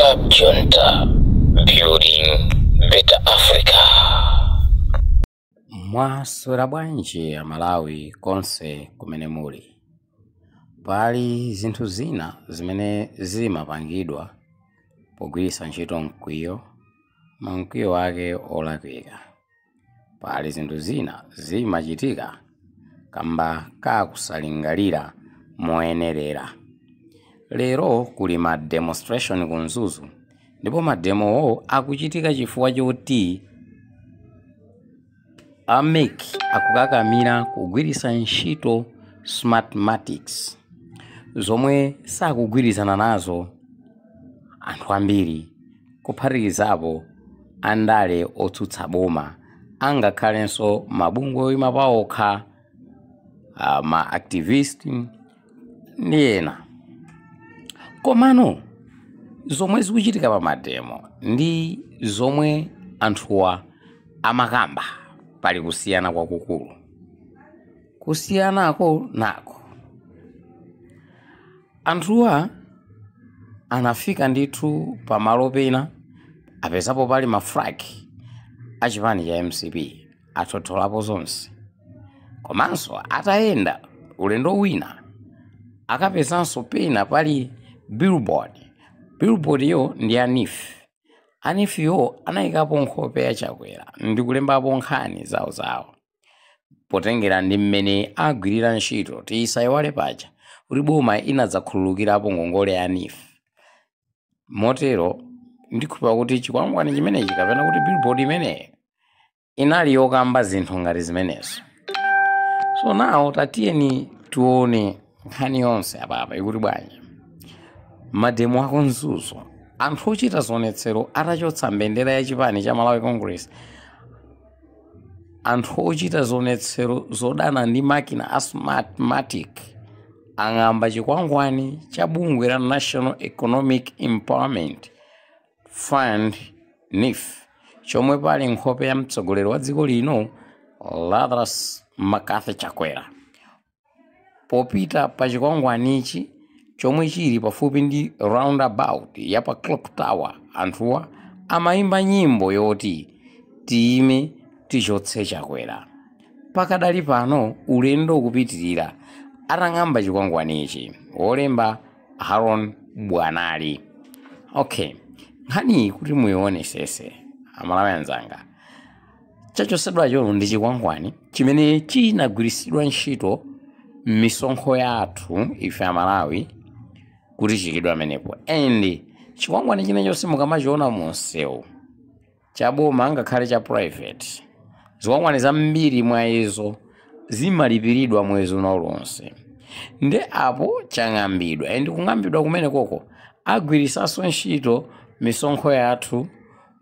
Cab Junta, building better Africa. Mwaswera bwanji Amalawi konse kumene muli? Pali zinthu zina zimene zimapangidwa pogwiritsa ntchito mkwiyo, mkwiyo wake olakwika. Pali zinthu zina zimachitika kamba kakusalingalira moyenerera. Lero kuli ma demonstration ku Mzuzu, ndipo mademowo akuchitika chifukwa choti a MEC akukakamira kugwiritsa ntchito Smartmatics, zomwe sakugwirizana nazo anthu ambiri, kuphatikizapo andale otsutsa boma, angakhalenso mabungwe oyima paokha, ma activist ndi ena. Komano zomwe zikuchitika pa mademo ndi zomwe anthuwa amakamba, pali kusiyana kwakukulu. Kusiyanako nako, anthuwa anafika ndithu pamalo pena, apezapo pali ma flag achipani cha MCP, athotholapo zonse. Komanso atayenda ulendo wina, akapezanso pena pali billboard. Billboard yo ndi a NEEF. A NEEF yo anayikapo nkhope ya Chakwera ndi kulembapo nkhani zawozawo, potengera ndi mmene agwirira ntchito. Tisayiwale paja kuti boma inadzakhululukirapo ngongole ya NEEF. Motero ndikhulupira kuti chikwangwani chimenechi, kapena kuti billboard imeneyi, inali yokamba zinthu ngati zimenezo. So now tatiyeni tione nkhani yonse apapa ikuti bwanji. Mademo aku Mzuzu, anthu ochita zionetsero atachotsa mbendera ya chipani cha Malawi Congress, anthu ochita zionetsero zodana ndi makina a Smartmatic ang'amba chikwangwani cha bungwe la National Economic Empowerment Fund, NEEF, chomwe pali nkhope ya mtsogoleri wa dziko lino Lazarus McCarthy Chakwera. Popita pa chikwangwanichi, chomwe chili pafupi ndi roundabout ya pa Clock Tower, anthuwa amayimba nyimbo yoti "Tiyime tichotse Chakwera". Pakadali pano ulendo ukupitirira atang'amba chikwangwanichi. Wolemba Haron Bwanali. Okay, nkhani kuti muyionesese, Amalawi anzanga, chachosedwacho ndi chikwangwani chimene chinagwiritsidwa ntchito m'misonkho yathu ife Amalawi kuti chiyikidwe amenepo. And chikwangwani chilichonse mukamachiona munsewu, chaboma ngakhale cha private, zikwangwani zambiri mwa izo zimalipiridwa mwezi uliwonse. Ndi apo chang'ambidwa, and kung'ambidwa kumene koko agwirisanso ntchito misonkho yathu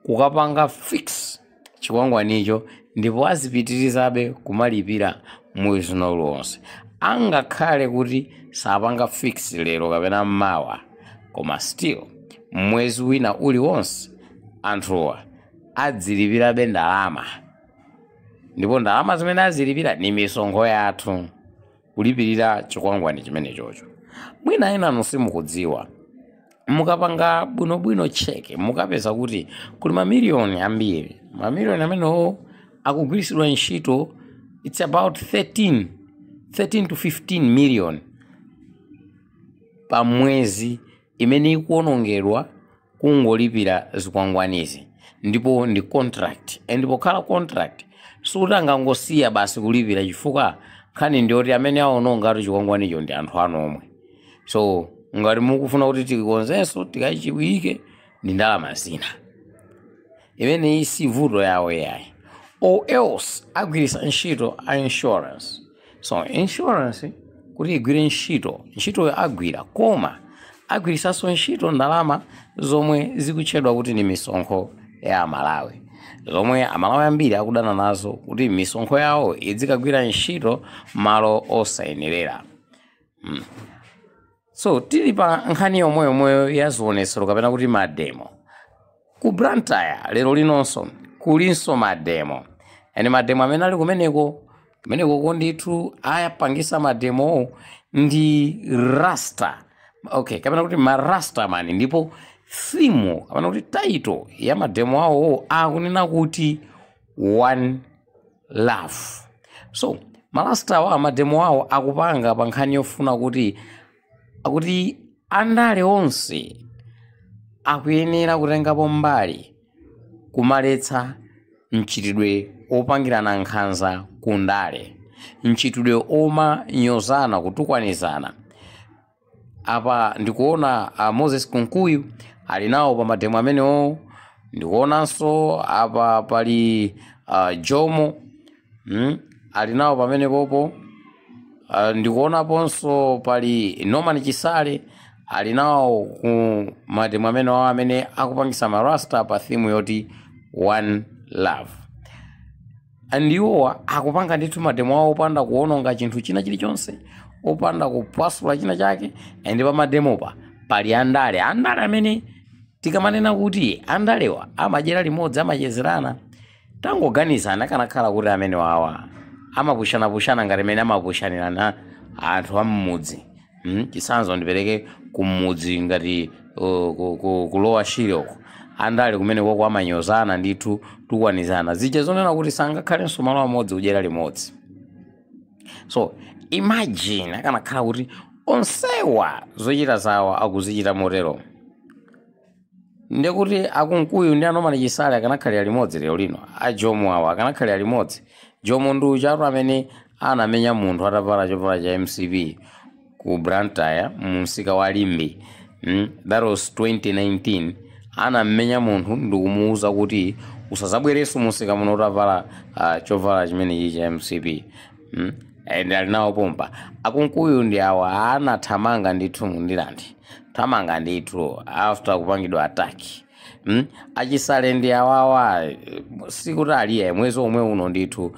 kukapanga fix chikwangwanicho, ndipo azipitirizabe kumalipira mwezi uliwonse. Angakhale kuti sapanga fix lero kapena mmawa, koma still mwezi wina uliwonse anthuwa adzilipirabe ndalama, ndipo ndalama zimene azilipira ni misonkho yathu kulipirira chikwangwani chimene chocho. Mwina ena simukudziwa, mukapanga bwinobwino check mukapeza kuti kuli mamiliyoni ambiri. Mamiliyoni amenewo akugwiritsidwa ntchito, it's about 13 to 15 million pa mwezi imene ikuwonongedwa kungolipira zikwangwanizi. Ndipo ndi contract, and pokhala contract sikuti angangosiya basi kulipira, chifukwa nkhani ndiyoti amene aononga atu chikwangwanicho ndi anthu anu omwe. So ngati mukufuna kuti tikonzenso, tikachiwike ndi ndalama zina, imeneyi si vuto yawo yayi, or else agwiritsa ntchito a insurance. So insurance kuti igwire ntchito, ntchitoyo agwira, koma agwiritsanso ntchito ndalama zomwe zikutchedwa kuti ni misonkho ya Amalawi, zomwe Amalawi ambiri akudana nazo kuti misonkho yawo idzikagwira ntchito malo osayenerera. So tili pa nkhani yomweyomweyo ya zionetsero kapena kuti mademo, ku Blantyre lero linonso kulinso mademo. And mademo amene ali kumeneko ndithu ayapangisa mademowo ndi rasta, okay, kapena kuti ma Rastaman, ndipo Theme kapena kuti title ya mademo awo akunena kuti "One Love". So malastawa mademo awo akupanga pa nkhani yofuna kuti akuti andale onse akuyenera kutengapo mbali kumaletsa mchitidwe opangirana nkhanza kundale, mchitidwe omanyozana, kutukwanizana. Apa ndikuona Moses Kunkuyu ali nawo pa mademo amenewo. Ndikuonanso apa pali Jomo ali nawo pamenepopo. Ndikuonaponso pali Norman Chisale ali nawo ku mademo amenewo amene akupangisa marasta pa theme yoti "One Love". Ndiwowa akupanga ndithu mademo awo opanda kuononga chinthu china chilichonse, opanda kupasula china chake. And pa mademopa pali andale, andale amene tikamanena kuti andalewa amadyera limodzi, amachezerana. Tangoganizana akanakhala kuti amene wawa amapushanapushanA ngati amene amapushanirana anthu am'mudzi. Chitsanzo ndipereke kumudzi ngati ku Lower Shire uko, andale kumene koko amanyozana ndithu, tukwanizana zija zonena kuti sangakhalenso malo amodzi kudyera limodzi. So imagine akanakhala kuti onsewa zochita zawo akuzichita motero, ndekuti akunkuyu ndi aNorman Chisale akanakhalira limodzi lero lino, ajomo awa akanakhalira limodzi. Jomo ndi uchatu amene anamenya munthu atavala chovala cha MCP ku Blantyre mu msika wa Limbe. That was 2019. Anamenya munthu ndikumuwuza kuti usazabwerenso musika muno utavala chovala chimenechi cha MCP. And ali nawo pompa. Akunkuyu ndi awa anathamanga ndithu mundilandi, thamanga ndithu after kupangidwa attack. Achisale ndi awawa, sikuti aliye mwezi omwe uno ndithu,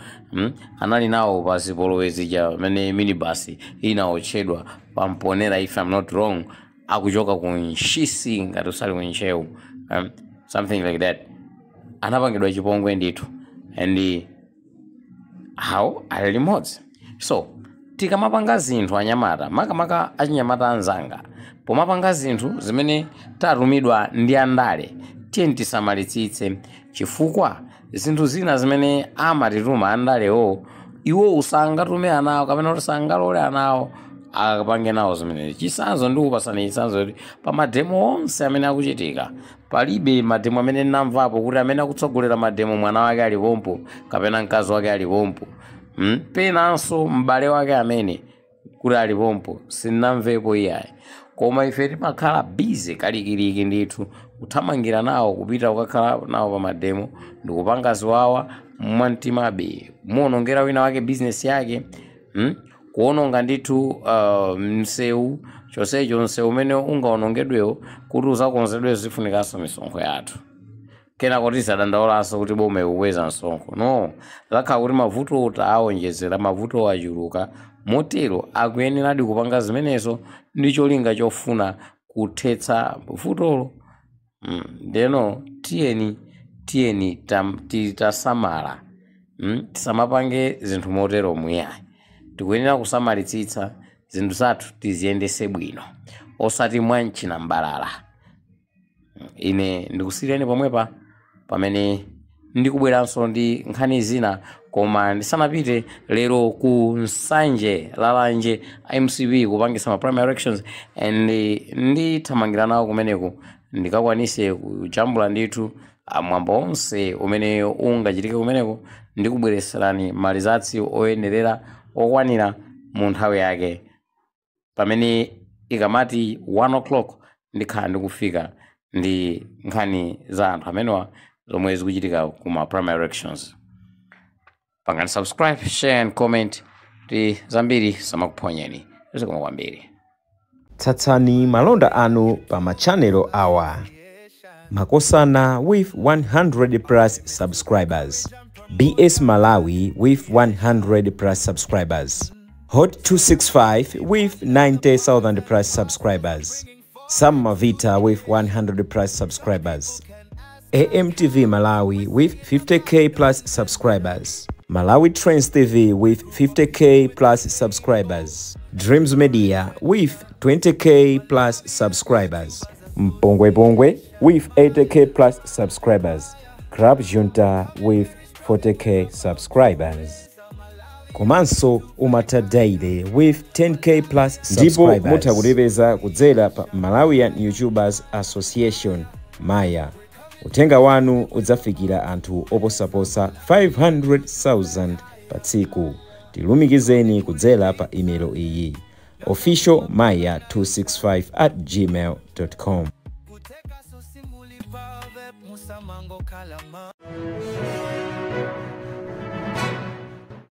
Anali nawo pa zipolowezi cha pamene minibus inaotchedwa pamponera, if I'm not wrong, akuchoka ku Ntchisi ngati usali ku Ntcheu, something like that. Anapangidwa chipongwe ndithu and how ali limodzi. So tikamapanga zinthu anyamata, makamaka achinyamata anzanga, pomapanga zinthu zimene tatumidwa ndi andale, tiye tisamalitsitse, chifukwa zinthu zina zimene amatituma andalewo, iwo usangatume anawo kapena kuti sangalole anawo akapange nawo zimenezi. Chitsanzo, ndikupasani chitsanzo kuti pa mademo onse amene akuchitika, palibe mademo amene ndinamvapo kuti amene akutsogolera mademo mwana wake alipompo kapena mkazi wake alipompo, Penanso m'bale wake amene kuti alipompo, sindinamvepo iyayi. Koma ife timakhala busy kalikiliki ndithu kuthamangira nawo, kupita kukakhala nawo pa mademo ndikupanga ziwawa mwamtimabe, muonongera wina wake bizinesi yake, Kuononga ndithu msewu. Chonsecho msewu umene ungaonongedwewo kuti uzakonzedwe zifunikanso misonkho yathu. Kenako tisadandaulanso kuti boma ikukweza msonkho. No, zakhala kuti mavuto taawonjezera, mavuto achuluka. Motero akuyeneradi kupanga zimenezo ndi cholinga chofuna kuthetsa vutolo. Ndeno tiyeni tasamala, Tisamapange zinthu motero muyayi. Tikuyenera kusamalitsitsa zinthu zathu, tiziyendese bwino, osati mwanchina mbalala. Ine ndikusiyireni pomwepa pamene ndikubweranso ndi nkhani zina. Koma ndisanapite, lero ku Nsanje Lalanje MCP kupangisa ma primary elections and ndithamangira nawo kumeneko ndikakwanise kujambula ndithu mwambo onse umene ungachitike kumeneko. Ndikubwereserani malizatsi oyenerera okwanira mu nthawi yake. Pamene ikamati 1 o'clock ndikhala ndikufika ndi nkhani za anthu amenewa zomwe zikuchitika kuma primary elections. Pangani subscribe, share and comment kuti zambiri samakuphonyeni. Zikomo kwambiri. Tsatsani malonda anu pa machanelo awa: Makosana with 100 plus subscribers, BS Malawi with 100 plus subscribers, Hot 265 with 90,000 plus subscribers, Sam Mavita with 100 plus subscribers, AMTV Malawi with 50K plus subscribers, Malawi Trends TV with 50K plus subscribers, Dreams Media with 20K plus subscribers. Mpongwepongwe with 80K plus subscribers, Club Junta with 40K subscribers, komanso Umata Daily with 10K plus Ndipo subscribers. mutha kutipeza kudzera pa Malawian YouTubers Association, MAYA. Uthenga wanu udzafikira anthu oposaposa 500,000 pa tsiku. Tilumikizeni kudzera pa imelo iyi: officialmaya265@gmail.com. Kuteka sosimuli pave musamango kalama.